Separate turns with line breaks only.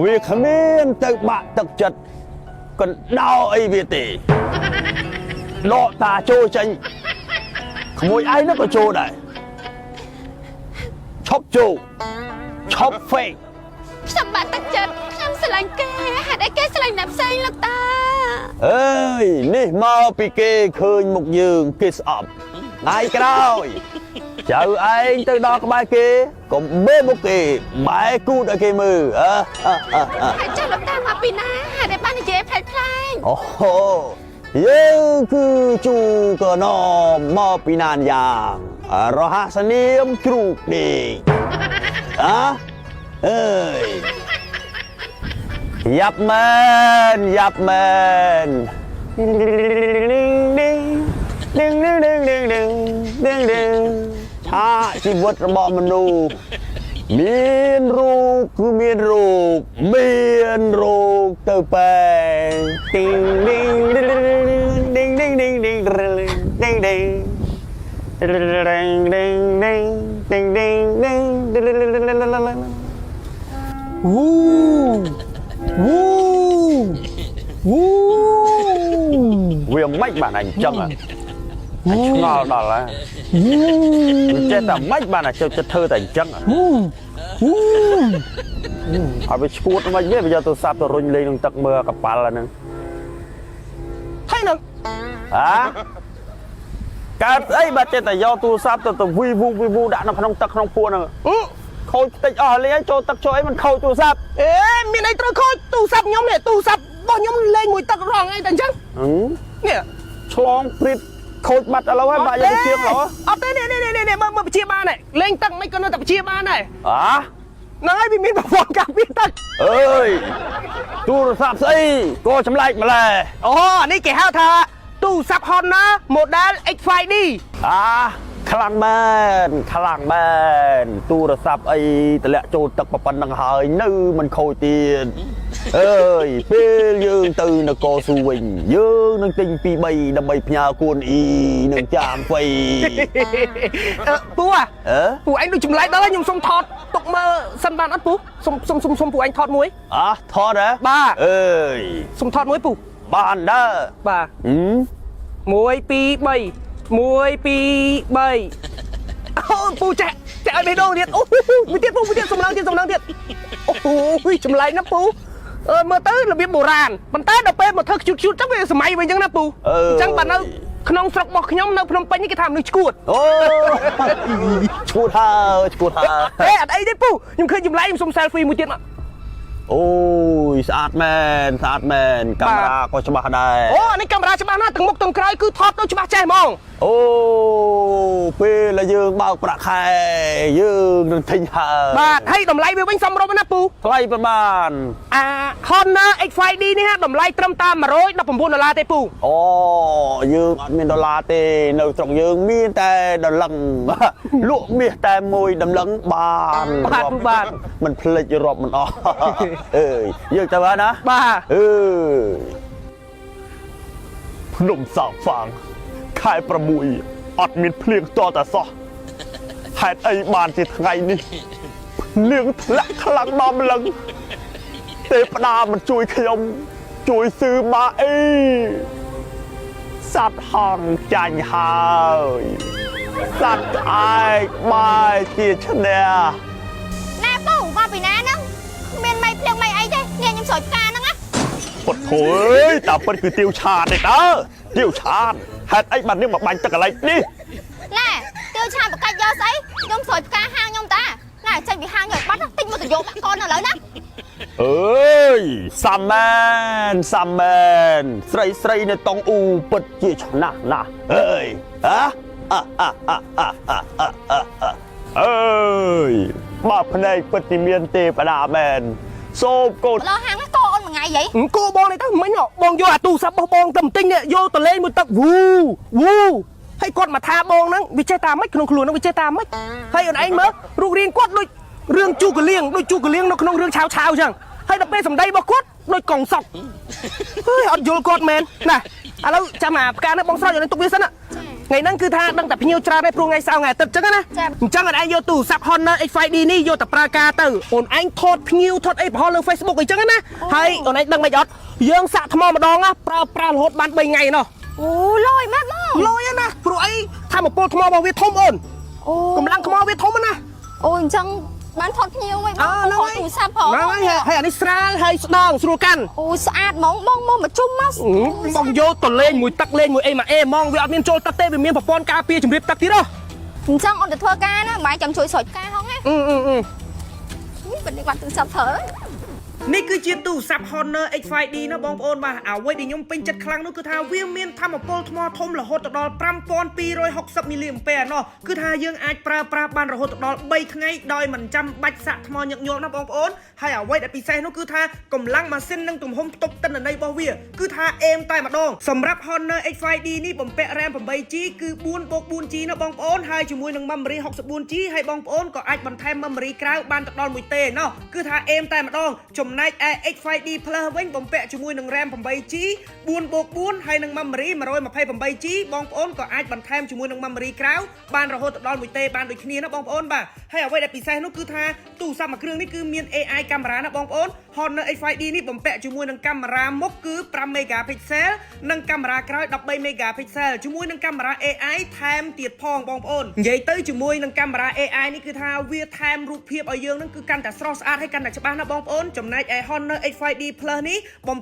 វាគ្មានទៅបាក់ទឹកចិត្តកណ្ដោអីវាទេដកតាចូលចេញក្មួយឯងនោះក៏ចូលដែរឈប់ចូលឈប់ fake
ខ្ញុំបាក់ទឹកចិត្តខ្ញុំស្រឡាញ់គេហេតុអីគេស្រឡាញ់អ្នកផ្សេងលោកតា
អើយនេះមកពីគេឃើញមុខយើងគេស្អប់ថ្ងៃក្រោយចៅឯងទៅដល់ក្បែរគេកុំបេមុខគេបែរគូតឲ្យគេមើលអើអើអើអើ
ហើយចុះលោកតាមកពីណាហេតុអីបាននិយាយផ្លែកផ្លែក
អូហូយើងគឺជូកណមមកពីណានយ៉ាងរហស្សនាមជ្រូកនេះអាអើយយ៉ាប់មែនយ៉ាប់មែនឌីងឌីងឌីងឌីងឌីងឌីងឌីងឌីងឌីងឆាកជីវិតរបស់មនុស្ស មានរូបគឺមានរូបមានរូបទៅបែងទីងឌីងឌីងឌីងឌីងឌីងឌីងឌីងឌីងឌីងឌីងឌីងឌីងឌីងឌីង
វូវូវូ
វាមិនបានអញ្ចឹងអញឆ្ងល់ដល់ហើយវាចេះតែមិនបានតែចិត្តធ្វើតែអញ្ចឹង
វូវូ
ឲ្យវាឈួតមិនវាយកទូរស័ព្ទទៅរុញលេងក្នុងទឹកមើលកប៉ាល់ហ្នឹង
ហើយនឹង
ហ៎កើតស្អីបាទចេះតែយកទូរស័ព្ទទៅទៅវីវូវីវូដាក់នៅក្នុងទឹកក្នុងពួនហ្នឹងខូចខ្ទេចអស់លីហើយចូលទឹកចូលអីមិនខូចទូរស័ព្ទ
អេមានអីត្រូវខូចទូរស័ព្ទខ្ញុំនេះទូរស័ព្ទរបស់ខ្ញុំលេងមួយទឹករងអីតែអញ្ចឹង
ហឹម
នេះ
ឆ្លងព្រីតខូចបាត់ឥឡូវហើយបាក់យកទៅជាងឡូវ
អត់ទេនេះនេះនេះមើលមើលពជាបានលេងទឹកមិនក៏នៅតែពជាបានដែរ
អា
ហ្នឹងហើយវាមានប្រព័ន្ធការពារទឹក
អើយទូរស័ព្ទស្អីក៏ចម្លែកម្លែ
អូនេះគេហៅថាទូរស័ព្ទ Honor model X5D
អាខ្លាំងមែនខ្លាំងមែនទូរស័ព្ទអីតម្លាក់ចូលទឹកប៉ុណ្្នឹងហើយនៅមិនខូចទៀតអើយពេលយើងទៅនគរស៊ូវិញយើងនឹងទិញពី3ដើម្បីផ្ញើគួនអ៊ីនិងចាមហ្វៃ
អឺពូអា
អឺ
ពូឯងដូចចម្លែកដល់ហើយខ្ញុំសុំថតទុកមើលសិនបានអត់ពូសុំសុំសុំសុំពូឯងថតមួយ
អះថតហ៎
បាទ
អើយ
សុំថតមួយពូ
បានដែរ
បាទ
ហឹម
1 2 3 1 2 3អូពូចាក់ចាក់ឲ្យបេះដូងទៀតអូមួយទៀតពូមួយទៀតសំឡងទៀតសំឡងទៀតអូយចម្លែកណាស់ពូអឺមើលទៅរបៀបបុរាណប៉ុន្តែដល់ពេលមកធ្វើខ្ជូតខ្ជូតទៅវាសម័យវិញអញ្ចឹងណាពូអញ្ចឹងបាទនៅក្នុងស្រុករបស់ខ្ញុំនៅភ្នំពេញនេះគេថាមនុស្សឈួត
អូឈួតហើយឈួតហើយ
អេអត់អីទេពូខ្ញុំឃើញចម្លែកខ្ញុំសុំ selfie មួយទៀតមក
អូយស្អាតមែនស្អាតមែនកាមេរ៉ាក៏ច្បាស់ដែរ
អូអានេះកាមេរ៉ាច្បាស់ណាស់ទាំងមុខទាំងក្រោយគឺថតទៅច្បាស់ចេះហ្មង
អូពេលដែលយើងបើកប្រាក់ខែយើងនឹងទិញហើយ
បាទហើយតម្លៃវាវិញសមរម្យណាស់ពូ
ថ្លៃប្រហែល
អា Honor X5D នេះហ่ะតម្លៃត្រឹមតែ119ដុល្លារទេពូ
អូយើងអត់មានដុល្លារទេនៅស្រុកយើងមានតែដលឹងលក់មាសតែមួយដលឹងបាន
បាទពូបាទ
មិនភ្លេចរាប់មិនអស់អើយយើងទៅហើយណា
បាទ
អឺភ្នំសាងហ្វាងខែ6អត់មានភ្លៀងតតែសោះហេតុអីបានជាថ្ងៃនេះភ្លៀងធ្លាក់ខ្លាំងដល់ម្លឹងទេពតាមិនជួយខ្ញុំ ជួយซื้อมาអីសត្វហង្សចាញ់ហើយសត្វក្អែកបែរជាឈ្នះ
ណែពូមកពីណាហ្នឹងគ្មានមីភ្លៀងមីអីទេនេះខ្ញុំស្រោចផ្កាហ្នឹងណា
ពុតធើយតាពិតគឺទាវឆាតទេតើទាវឆាតហេតុអីបាននាងមកបាញ់ទឹកកន្លែងនេះ
ណែទាវឆានបកាច់យកស្អីខ្ញុំស្រោចផ្កាហាងខ្ញុំតាណែចេញពីហាងយកបាត់តិចមកទៅយកបាក់កូននៅឥឡូវណា
អើយសាមែនសាមែនស្រីស្រីនៅតុងអ៊ូពិតជាឆ្នះណាស់អើយហ៎អាអាអាអាអាអាអាអើយបើភ្នែកពិតជាមានទេពតាមែនសូមកូន
ម្ដងហាងកអូនមួយថ្ងៃហី
គោបងនេះទៅមិញហ៎បងយកអាទូរស័ព្ទរបស់បងទៅបន្ទិញនេះយកទៅលេងមួយទឹកវូវូហើយគាត់មកថាបងហ្នឹងវាចេះតាមម៉េចក្នុងខ្លួនហ្នឹងវាចេះតាមម៉េចហើយអូនឯងមើលរូបរាងគាត់ដូចរឿងជូកលៀងដូចជូកលៀងនៅក្នុងរឿងឆាវឆាវអញ្ចឹងហើយដល់ពេលសម្ដីរបស់គាត់ដូចកងសុកហើយអត់យល់គាត់មែនណាឥឡូវចាំអាផ្កានេះបងស្រោចឲ្យទុកវាសិនណា ថ្ងៃហ្នឹងគឺថាដឹងតែភ្ញៀវច្រើនហើយព្រោះថ្ងៃសៅរ៍ថ្ងៃអាទិត្យចឹងណាអញ្ចឹងអូនឯងយកទូរស័ព្ទ Honor X5D នេះយកទៅប្រើការទៅអូនឯងថតភ្ញៀវថតអីបង្ហោះលើ Facebook អីចឹងណាហើយអូនឯងដឹងមិនអត់យើងសាក់ថ្មម្ដងណាប្រើប្រាស់រហូតបាន3ថ្ងៃណោះ
អូលយម៉ែបង
លយណាព្រោះអីថាមពលថ្មរបស់វាធំអូន
អូ
កម្លាំងថ្មវាធំណាស់
អូអញ្ចឹងបានថតភ្ញៀវវិញបង
អើហ្នឹងហើយ
ថតទូរស័ព្ទផង
ហ្នឹងហើយហើយអានេះស្រាលហើយស្ដើងស្រួលកាន់
អូស្អាតហ្មងបងមកមកជុំមក
បងយកទៅលេងមួយទឹកលេងមួយអីមកអេហ្មងវាអត់មានចូលទឹកទេវាមានប្រព័ន្ធការពារជំរាបទឹកទៀតហ៎
អញ្ចឹងអូនទៅធ្វើការណាបាយចាំជួយស្រោចផ្កាហងណា
អឺអឺអឺ
បាត់នេះបាត់ទូរស័ព្ទត្រូវ
នេះគឺជាទូរស័ព្ទ Honor X5D ណាបងប្អូនបាទអ្វីដែលខ្ញុំពេញចិត្តខ្លាំងនោះគឺថាវាមានធម្មពលថ្មធំរហូតដល់5260មីលីអាំពែណោះគឺថាយើងអាចប្រើប្រាស់បានរហូតដល់3ថ្ងៃដោយមិនចាំបាច់សាកថ្មញឹកញាប់ណាបងប្អូនហើយអ្វីដែលពិសេសនោះគឺថាកម្លាំងម៉ាស៊ីននិងទំហំផ្ទុកទិន្នន័យរបស់វាគឺថាអេមតែម្ដងសម្រាប់ Honor X5D នេះបំពាក់ RAM 8G គឺ 4+4G ណាបងប្អូនហើយជាមួយនឹង memory 64G ហើយបងប្អូនក៏អាចបន្ថែម memory ក្រៅបានទៅដល់1 T ណោះគឺថាអេមតែម្ដងចំណែកឯ X5D Plus វិញបំពាក់ជាមួយនឹង RAM 8G 4+4ហើយនឹង memory 128G បងប្អូនក៏អាចបន្ថែមជាមួយនឹង memory ក្រៅបានរហូតទៅដល់1 T បានដូចគ្នាណាបងប្អូនបាទហើយអ្វីដែលពិសេសនោះគឺថាទូរស័ព្ទមួយគ្រឿងនេះគឺមាន AI កាមេរ៉ាណាបងប្អូន Honor X5D នេះបំពាក់ជាមួយនឹងកាមេរ៉ាមុខគឺ5 megapixel និងកាមេរ៉ាក្រោយ13 megapixel ជាមួយនឹងកាមេរ៉ា AI ថែមទៀតផងបងប្អូននិយាយទៅជាមួយនឹងកាមេរ៉ា AI នេះគឺថាវាថែមរូបភាពឲ្យយើងនឹងគឺកាន់តែស្រស់ស្អាតហើយកាន់តែច្បាស់ណាបងប្អូនចំណែកឯ Honor X5D Plus នេះបំ